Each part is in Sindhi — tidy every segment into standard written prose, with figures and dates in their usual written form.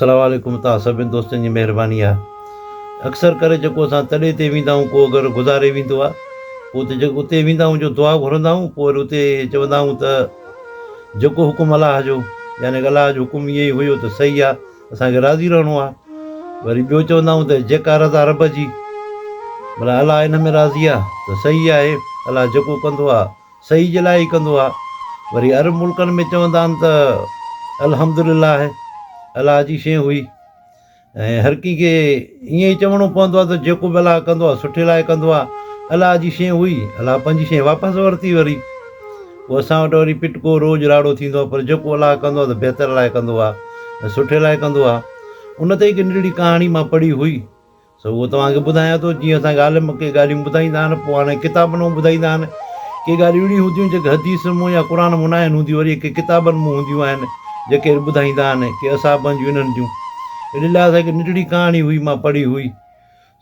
السلام عليڪم توهان سڀني دوستن جي مهرباني آ اڪثر ڪري جيڪو اسان تڏي تي ويندا آهيون ڪو اگر گذاري ويندو آ پوء اتي جيڪو اتي ويندا آهيون جو دعا گهرندا آهيون پوء وري اتي چوندا آهيون ته جيڪو حڪم الله جو يعني الله جو حڪم ائين ئي هيو ته صحيح آ اسان کي راضي رهڻو آ وري ٻيو چوندا آهيون ته جيڪا رضا رب جي مطلب الله ان ۾ راضي آ ته صحيح آهي الله جيڪو ڪندو آ صحيح جي لاء ئي ڪندو آ. وري عرب ملڪن ۾ چوندا آهن ته الحمد لله الله جي شيء هئي ۽ هر ڪنهن کي ائين ئي چوڻو پوندو آ ته جيڪو به الله ڪندو آ سٺي لاء ڪندو آ. الله جي شيء هئي الله پنهنجي شيء واپس ورتي وري پوء اسان وٽ وري پٽڪو روڄ راڙو ٿيندو آ پر جيڪو الله ڪندو آ ته بهتر لاء ڪندو آ ۽ سٺي لاء ڪندو آ. ان تي هڪ ننڍڙي ڪهاڻي مان پڙهي هئي. سو اهو توهان کي ٻڌايان ٿو، جيئن اسان کي عالم ڪي ڳالهيون ٻڌائيندا آهن، پوء هاڻي ڪتابن مان ٻڌائيندا آهن. ڪي ڳالهيون اهڙيون هونديون جيڪي حديث مون يا قرآن مون ناهن هونديون، وري ڪي ڪتابن مون هونديون آهن، جيڪي ٻڌائيندا آهن، ڪي اصحابن جون انهن جون. اهڙي لحاظ سان هڪ ننڍڙي ڪهاڻي هئي، مان پڙهي هئي،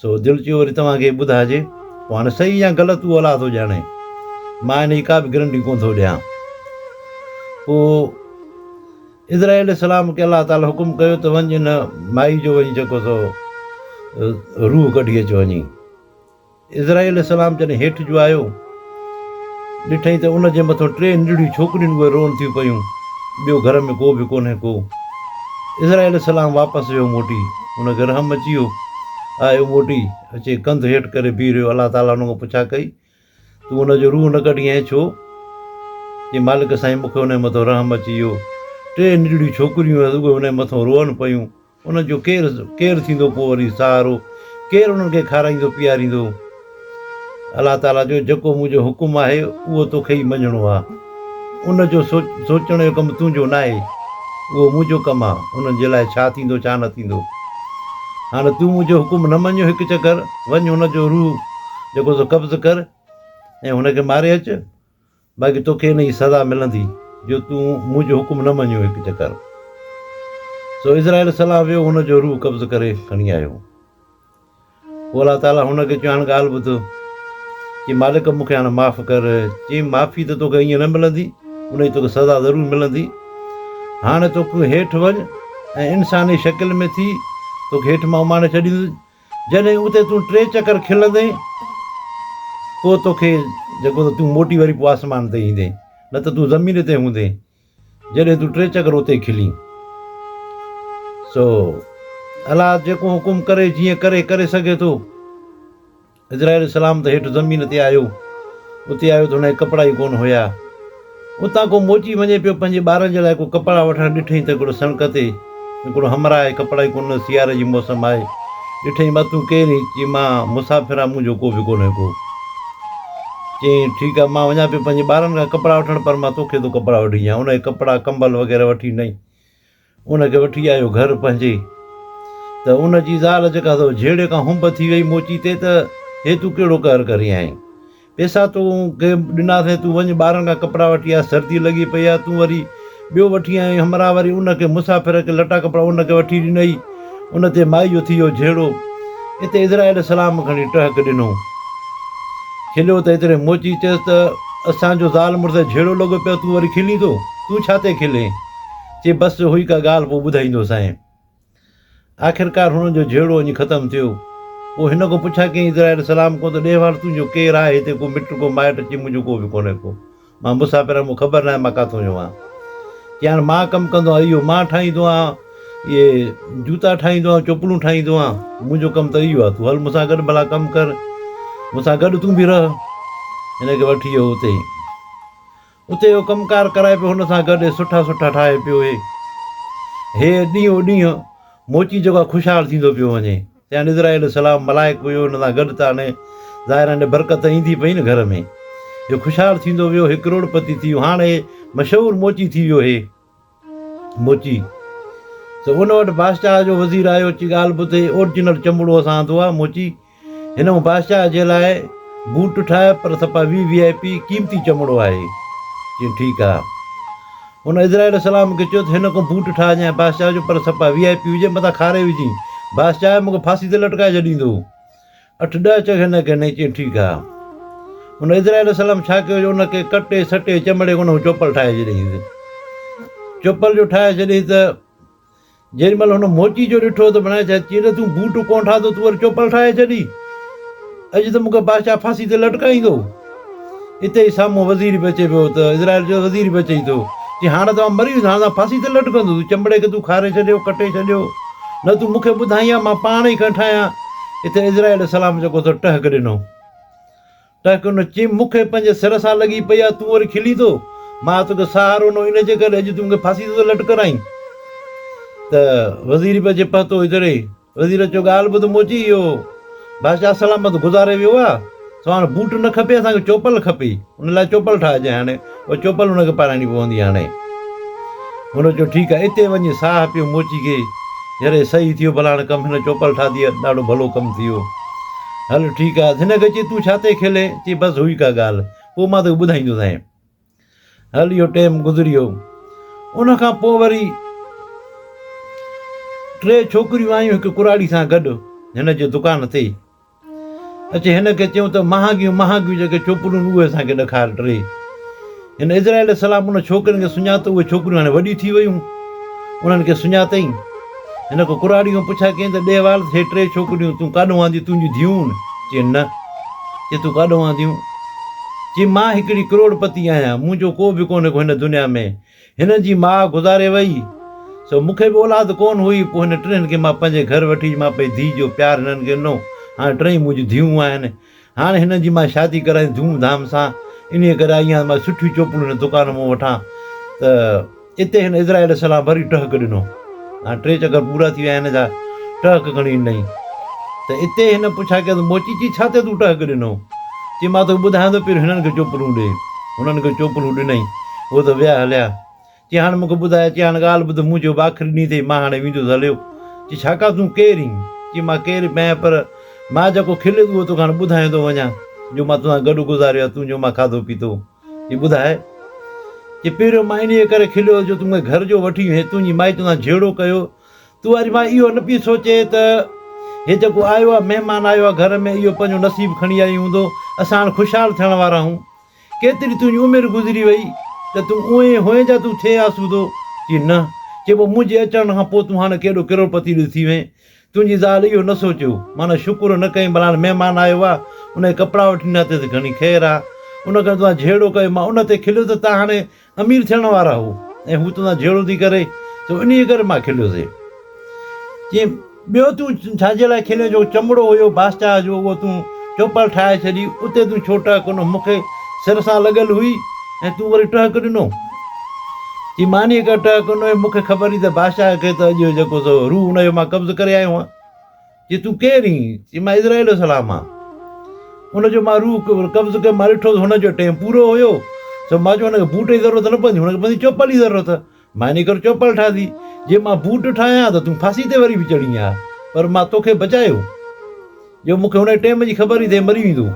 سو دل چيو وري توهان کي ٻڌائجي. پوء هاڻي صحيح يا غلط اهو الله ٿو ڄاڻي، مان ان جي ڪا به گرنٽي ڪونه ٿو ڏيان. پوء. عزرائيل عليه السلام کي الله تعالي حڪم ڪيو ته وڃ ان مائي جو وڃي جيڪو سو روح ڪڍي اچ وڃي. عزرائيل عليه السلام جڏهن هيٺ جو آيو ڏٺائين ته ان جي مٿو ٽي ننڍڙيون ڇوڪريون اهي روئن ٿيون پيون ٻيو گهر ۾ ڪو به ڪونهي ڪو. عزرائيل عليه السلام واپس ويو موٽي ان کي رحم اچي ويو آيو موٽي اچي ڪنڌ هيٺ ڪري بيهي رهيو الله تعالي ان کان پڇا ڪئي تون ان جو روح نه ڪڍي آئين ڇو؟ چي مالڪ سائين مون کي ان جي مٿو رحم اچي ويو. ٽي ننڍڙيون ڇوڪريون هيس اهي ان جي مٿو روئن پيون. انهن جو ڪير ڪير ٿيندو پوء وري سهارو؟ ڪير انهن کي کارائيندو پياريندو؟ الله تعاليٰ چيو جيڪو منهنجو حڪم آهي اهو توکي ئي مڃڻو آهي. ان جو سوچڻ جو ڪم تنهنجو ناهي، اهو منهنجو ڪم آهي، انهن جي لاء ڇا ٿيندو ڇا نه ٿيندو. هاڻ تون منهنجو حڪم نه مڃيو هڪ چڪر وڃ هن جو روح جيڪو سو قبض ڪر ۽ هن کي ماري اچ، باقي توکي ان جي سزا ملندي جو تون منهنجو حڪم نه مڃيو هڪ چڪر. سو عزرائيل السلام ويو هن جو روح قبض ڪري کڻي آيو. پوء الله تعاليٰ هن کي چيو هاڻ ڳالهه ٻڌ. چي مالڪ مون کي هاڻ معاف ڪر. چيائين معافي ته توکي ائين نه ملندي، ان جي توکي سزا ضرور ملندي. هاڻ توکي هيٺ وڃ ۽ انساني شڪل ۾ ٿي توکي هيٺ مان اماڻي ڇڏيندس. جڏهن اتي تون ٽي چڪر کلندين پوء توکي جيڪو ته تون موٽي وري پوء آسمان تي ايندين نه ته تون زمين تي هوندين جڏهن تون ٽي چڪر اتي کلين. سو الله جيڪو حڪم ڪري جيئن ڪري ڪري سگهي ٿو. عزرائيل عليه السلام ته هيٺ زمين تي آيو، اتي آيو ته هن کي ڪپڙا ئي ڪونه هيا. اتان ڪو موچي وڃي پيو پنهنجي ٻارن جي لاء ڪو ڪپڙا وٺڻ، ڏٺئين ته هڪڙو سڻڪ تي هڪڙو همراهه آهي، ڪپڙا ئي ڪونه، سياري جي موسم آهي. ڏٺئين مان تون ڪير آهين؟ چيائين مان مسافر آهيان، منهنجو ڪو به ڪونهي ڪو. چيائين ٺيڪ آهي مان وڃان پيو پنهنجي ٻارن کان ڪپڙا وٺڻ پر مان توکي ٿو ڪپڙا وٺي ڏيان. ان کي ڪپڙا، ڪمبل وغيره وٺي ڏنائين. ان کي وٺي آيو گهر پنهنجي ته ان جي زال جيڪا سو جهيڙي کان هنب ٿي وئي موچي تي ته هي تون ڪهڙو قهر ڪري آئين پيسا تو کي ڏناسين تون وڃ ٻارن کان ڪپڙا وٺي آ سردي لڳي پئي آ تون وري ٻيو وٺي آئين همراهه وري ان کي مسافر کي لٽا ڪپڙا ان کي وٺي ڏنئي ان تي مائي جو ٿي ويو جهيڙو اتي عزرائيل السلام کڻي ٽهڪ ڏنو کليو ته ايتري موچي چيس ته اسان جو زال مڙس جهيڙو لڳو پيو تون وري کلين ٿو تون ڇا تي کلين چي بس هئي ڪا ڳالهه پوء ٻڌائيندوسانء. آخرڪار هنن جو جهيڙو وڃي ختم ٿيو. پوء هن کان پڇا ڪيائين عزرائيل السلام کان ته ڏي وار تنهنجو ڪير آهي هتي ڪو مٽ ڪو مائٽ؟ چي منهنجو ڪو به ڪونهي ڪو. مان مسافر آهيان مون کي خبر ناهي مان ڪاٿون جو آهيان. چي هاڻ مان ڪم ڪندو آهيان اهو مان ٺاهيندو آهيان اهي جوتا ٺاهيندو آهيان چوپلون ٺاهيندو آهيان منهنجو ڪم ته اهو آهي تون هل مون سان گڏ ڀلا ڪم ڪر مون سان گڏ تون به رهه. هن کي وٺي ويو اتي. اتي اهو ڪم ڪار ڪرائي پيو هن سان گڏ سٺا سٺا ٺاهي پيو هي هي ڏينهون ڏينهن موچي جيڪو آهي خوشحال ٿيندو پيو وڃي چيائين عزرائيل عليه السلام ملائڪ هيو هن سان گڏ ته هاڻي ظاهر آهي برڪت ايندي پئي نه گهر ۾ هي خوشحال ٿيندو ويو هي ڪروڙ پتي ٿي ويو هاڻ هي مشهور موچي ٿي ويو هي موچي ته ان وٽ بادشاهه جو وزير آيو چي ڳالهه ٻڌ هي اورجنل چمڙو اسان آندو آهي موچي هن مون بادشاهه جي لاء بوٽ ٺاهيا پر صفا وي وي آء پي قيمتي چمڙو آهي. چيائين ٺيڪ آ. هن عزرائيل السلام کي چيو ته هن کان بوٽ ٺاهجانء بادشاهه جو پر صفا وي آء پي هجي متان کاري وجهين. بادشاهه مون کي ڦاسي تي لٽڪائي ڇڏيندو. اٺ ڏهه چڪ هن کي هنئي چيائين ٺيڪ آ. هن عزرائيل السلام ڇا ڪيو جو ان کي ڪٽي سٽي چمڙي کان ان کان چوپل ٺاهي ڇڏيائينس. چوپل جو ٺاهي ڇڏيائين ته. جيڏي مهل هن موچي جو ڏٺو ته بڻائي ڇا چير تون بوٽ ڪونه ٺاهتو تون وري چوپل ٺاهي ڇڏي. اڄ ته مون کي بادشاهه ڦاسي تي لٽڪائيندو. اتي ئي سامهون وزير به اچي پيو ته عزرائيل چيو وزير به اچئي ٿو. چي هاڻ ته مان مري ويندس هاڻ ته مان ڦاسي تي لٽڪندس تون چمڙي کي تون کاري ڇڏيو ڪٽي ڇڏيو نه تون مون کي ٻڌائين ها مان پاڻ ئي کڻي ٺاهيان. اتي عزرائيل السلام جيڪو سو ٽهڪ ڏنو. ٽهڪ ڏنو چيم مون کي پنهنجي سر سان لڳي پئي آ تون وري کلين ٿو. مان توکي سهارو ڏنو ان جي ڪري اڄ تون مون کي ڦاسي تي ٿو لٽڪرائين. ته وزير به اچي پهتو هتڙي. وزير چيو، ڳالهه ٻڌ موچي، اهو بادشاهه سلامت گذاري ويو آ، سو هاڻ بوٽ نه کپي، اسان کي چوپل کپي، ان لاء چوپل ٺاهجانء هاڻي، اها چوپل هن کي پارائڻي پوندي هاڻي. هن چيو، ٺيڪ آ، اتي وڃي ساهه پيو موچي کي، جڏهن صحيح ٿيو ڀلا هاڻي ڪم هن چوپل ٺاهي آ، ڏاڍو ڀلو ڪم ٿي ويو. هل ٺيڪ آ، هن کي چي تون ڇا تي کلين؟ چي بس هئي ڪا ڳالهه، پوء مان توکي ٻڌائيندوسانء. هل اهو ٽيم گذري ويو. ان کان پوء وري ٽي ڇوڪريون آيون هڪ ڪراڙي سان گڏ هن جي دڪان تي. اچي هن کي چيون ته مهانگيون مهانگيون جيڪي چوپڙيون اهي اسان کي ڏکار ٽي. هن عزرائيل عليه السلام ان ڇوڪرين کي سڃاتو اهي ڇوڪريون هاڻي وڏيون ٿي ويون. انهن کي سڃاتئين. هن کان ڪراڙي کان پڇا ڪيائين ته ڏي وال هي ٽي ڇوڪريون تون ڪاڏهون آنديون تنهنجون ڌيئون؟ چيائين نه. چي تون ڪاڏهون آنديون؟ چي مان هڪڙي ڪروڙ پتي آهيان، منهنجو ڪو به ڪونهي ڪو هن دنيا ۾. هنن جي ماء گذاري وئي، سو مون کي به اولاد ڪونه هئي، پوء هن ٽنهن کي مان پنهنجي گهر وٺي مان پنهنجي ڌيء جو پيار هنن کي ڏنو، هاڻي ٽئي منهنجون ڌيئون آهن. هاڻي هنن جي مان شادي ڪرائين ڌوم ڌام سان، انهيء ڪري آئي آهيان ته مان سٺيون چوپڙيون هن دڪان مان وٺان ته. اتي هن عزرائيل عليه السلام وري ٽهڪ ڏنو. هاڻ ٽي چڪر پورا ٿي ويا هن جا، ٽهڪ کڻي ڏنائين. ته اتي هن پڇا ڪيس، موچي چي ڇا تي تون ٽهڪ ڏنو؟ چي مان توکي ٻڌايان ٿو پهريون هنن کي چوپلون ڏي. هنن کي چوپلون ڏنائين. هو ته ويا هليا. چي هاڻ مون کي ٻڌاء، چي هاڻ ڳالهه ٻڌ منهنجو به آخري ڏينهن اٿئي مان هاڻي ويندس هليو. چي ڇاڪا تون ڪير اين؟ چي مان ڪير به آهيان پر مان جيڪو کليس اهو توکي هاڻ ٻڌايان ٿو وڃان جو مان توسان گڏ گذاريو آهي تنهنجو مان کاڌو پيتو. چي ٻڌاء، چي پهريون مان انهيء ڪري کليو هوس جو تون مون کي گهر جو وٺي وئين، تنهنجي مائي توسان جهيڙو ڪيو، تون واري مان اهو نه پئي سوچي ته هي جيڪو آيو آهي، مهمان آيو آهي گهر ۾ اهو پنهنجو نصيب کڻي آيو هوندو، اسان هاڻ خوشحال ٿيڻ وارا آهيون. ڪيتري تنهنجي عمر گذري وئي ته تون اونئين هئين جا تون ٿئين آسودو؟ چي نه. چي پوء منهنجي اچڻ کان پوء تون هاڻ ڪيڏو ڪروڙپتي ڏس ٿي وئين، تنهنجي زال اهو نه سوچيو، معنيٰ شڪر نه ڪيائين ڀلا هاڻ مهمان آيو آ، ان کي ڪپڙا وٺي ڏنا اٿس گهڻي خير آ. ان ڪري توسان جهيڙو ڪيو. مان ان تي کليس ته توهان هاڻي امير ٿيڻ وارا هو ۽ هو توسان جهيڙو ٿي ڪري، سو انهيء ڪري مان کليس. چيائين، ٻيو تون ڇا جي لاء کلين جو چمڙو هيو بادشاهه جو اهو تون چوپل ٺاهي ڇڏي، اتي تون ڇو ٽهڪ ڏنو؟ مون کي سر سان لڳل هئي ۽ تون وري ٽهڪ ڏنو. چي مانيء ڪري ٽهڪ ڏنو ۽ مون کي خبر هئي ته بادشاهه کي ته اڄ جيڪو سو روح ان جو مان قبض ڪري آيو آهيان. چي تون ڪير آهين؟ چي مان عزرائيل السلام آهيان. ان جو مان روح قبض ڪيو، مان ڏٺو ته هن جو ٽيم پورو هيو، سو مان چيو هن کي بوٽ جي ضرورت نه پوندي، هن کي پوندي چوپل جي ضرورت. مان انهيء ڪري چوپل ٺاهي، جي مان بوٽ ٺاهيان ها ته تون ڦاسي تي وري به چڙهين ها، پر مان توکي بچايو، جو مون کي انهيء ٽيم جي خبر هئي ته هي مري ويندو،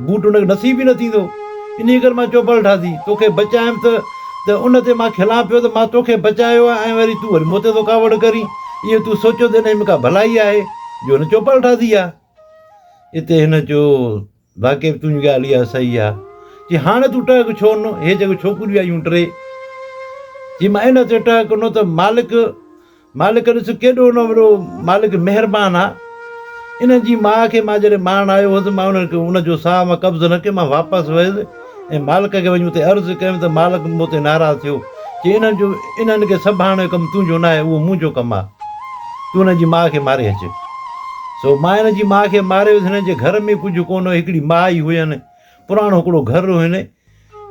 بوٽ هن کي نصيب ئي نه ٿيندو، انهيء ڪري مان چوپل ٺاهي، توکي بچايم ته ته ان تي مان کلان پيو ته مان توکي بچايو آهي ۽ وري تون وري مون تي ٿو ڪاوڙ ڪرين، اهو تون سوچيو ته انهيء ۾ ڪا ڀلائي آهي، جو هن چوپل ٺاهي آهي. اتي هن چيو. واقعي به تنهنجي ڳالهه اها صحيح آ. چي هاڻ تون ٽهڪ ڇو ڏنو؟ هي جيڪي ڇوڪريون آيون ٽي. چي مان ان تي ٽهڪ ڏنو ته مالڪ مالڪ ڏس ڪيڏو نه وڏو مالڪ مهربان آ. انهن جي ماء کي مان جڏهن مارڻ آيو هوس مان انهن کي ان جو ساهه مان قبض نه ڪيو مان واپس ويس ۽ مالڪ کي وڃي اتي عرض ڪيم ته مالڪ مون تي ناراض ٿيو. چي انهن جو انهن کي سنڀالڻ جو ڪم تنهنجو ناهي اهو منهنجو ڪم آ. تون انهن جي ماء کي ماري اچ. سو مان هن جي ماء کي ماري ويس. هنن جي گهر ۾ ڪجهه ڪونه هو، هڪڙي ماء ئي هين. پراڻو هڪڙو گهر هين.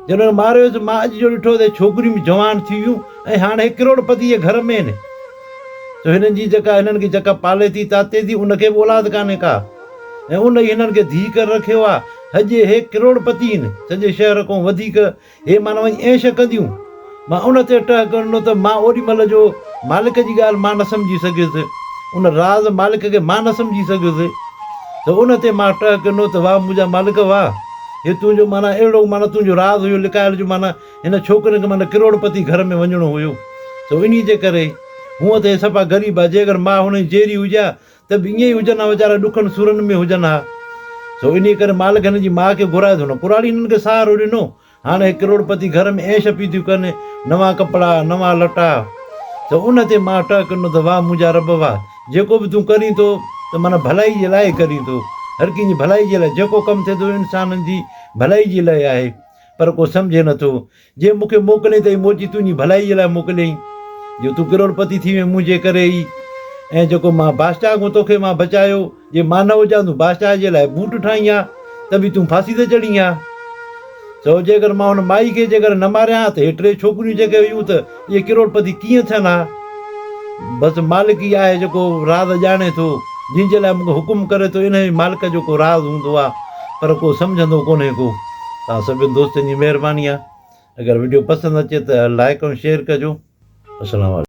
جڏهن هن ماري ويس، مان اڄ جو ڏٺو ته ڇوڪريون به جوان ٿي ويون ۽ هاڻ هي ڪروڙ پتي جي گهر ۾ آهن. سو هنن جي جيڪا هنن کي جيڪا پالي ٿي تاتي ٿي، ان کي به اولاد ڪانهي ڪا ۽ ان ئي هنن کي ڌيء ڪري رکيو آهي. هڄ هي ڪروڙ پتي آهن، سڄي شهر کان وڌيڪ هي معنيٰ وڃي عيش ڪنديون. مان ان تي ٽهڪ ڏنو ته مان اوڏي مهل جو مالڪ جي ڳالهه مان نه سمجهي سگهيس. ان راز مالڪ کي مان نه سمجهي سگهيس. ته ان تي مان ٽهڪ ڏنو ته واهه منهنجا مالڪ واهه! هي تنهنجو معنيٰ اهڙو معنيٰ تنهنجو راز هيو لڪايل جو معنيٰ هن ڇوڪرين کي معنيٰ ڪروڙ پتي گهر ۾ وڃڻو هيو. سو انهي جي ڪري هونء ته هي صفا غريب آهي جيڪر ماء هن جي جيئري هجي ها ته به ائين ئي هجن ها ويچارا ڏکن سورن ۾ هجن ها. سو انهيء ڪري مالڪ هن جي ماء کي گهرائي ته هن ڪراڙي هنن کي سهارو ڏنو. هاڻ هي ڪروڙپتي گهر ۾ عيش پي ٿيون ڪن، نوان ڪپڙا، نوان لٽا. ته ان تي مان ٽهڪ ڏنو ته واهه منهنجا رب واهه جيڪو به تون ڪرين ٿو ته معنيٰ ڀلائي جي لاء ڪرين ٿو. هر ڪنهن جي ڀلائي جي لاء جيڪو ڪم ٿئي ٿو انسانن جي ڀلائي جي لاء آهي پر ڪو سمجهي نٿو. جي مون کي موڪلين ته هي موچي تنهنجي ڀلائي جي لاء موڪليائين، جو تون ڪروڙپتي ٿي وئين منهنجي ڪري ئي، ۽ جيڪو مان بادشاهه کان توکي مان بچايو، جي مان نه هجان تون بادشاهه جي لاء بوٽ ٺاهين ها، ته به تون ڦاسي تي چڙهين ها. سو جيڪر مان هن مائي کي جيڪر نه ماريان ها ته هي ٽي ڇوڪريون جيڪي هيون ته اهي ڪروڙپتي ڪيئن ٿين ها؟ بس مالڪ ئي آهي جيڪو راز ڄاڻي ٿو، جنهن جي لاء مون کي حڪم ڪري ٿو، انهيء مالڪ جو ڪو راز هوندو آهي، پر ڪو سمجهندو ڪونهي ڪو. توهان سڀني دوستن جي مهرباني آ اگر وڊيو پسند اچي ته لائڪ ۽ شيئر ڪجو. السلام عليڪم.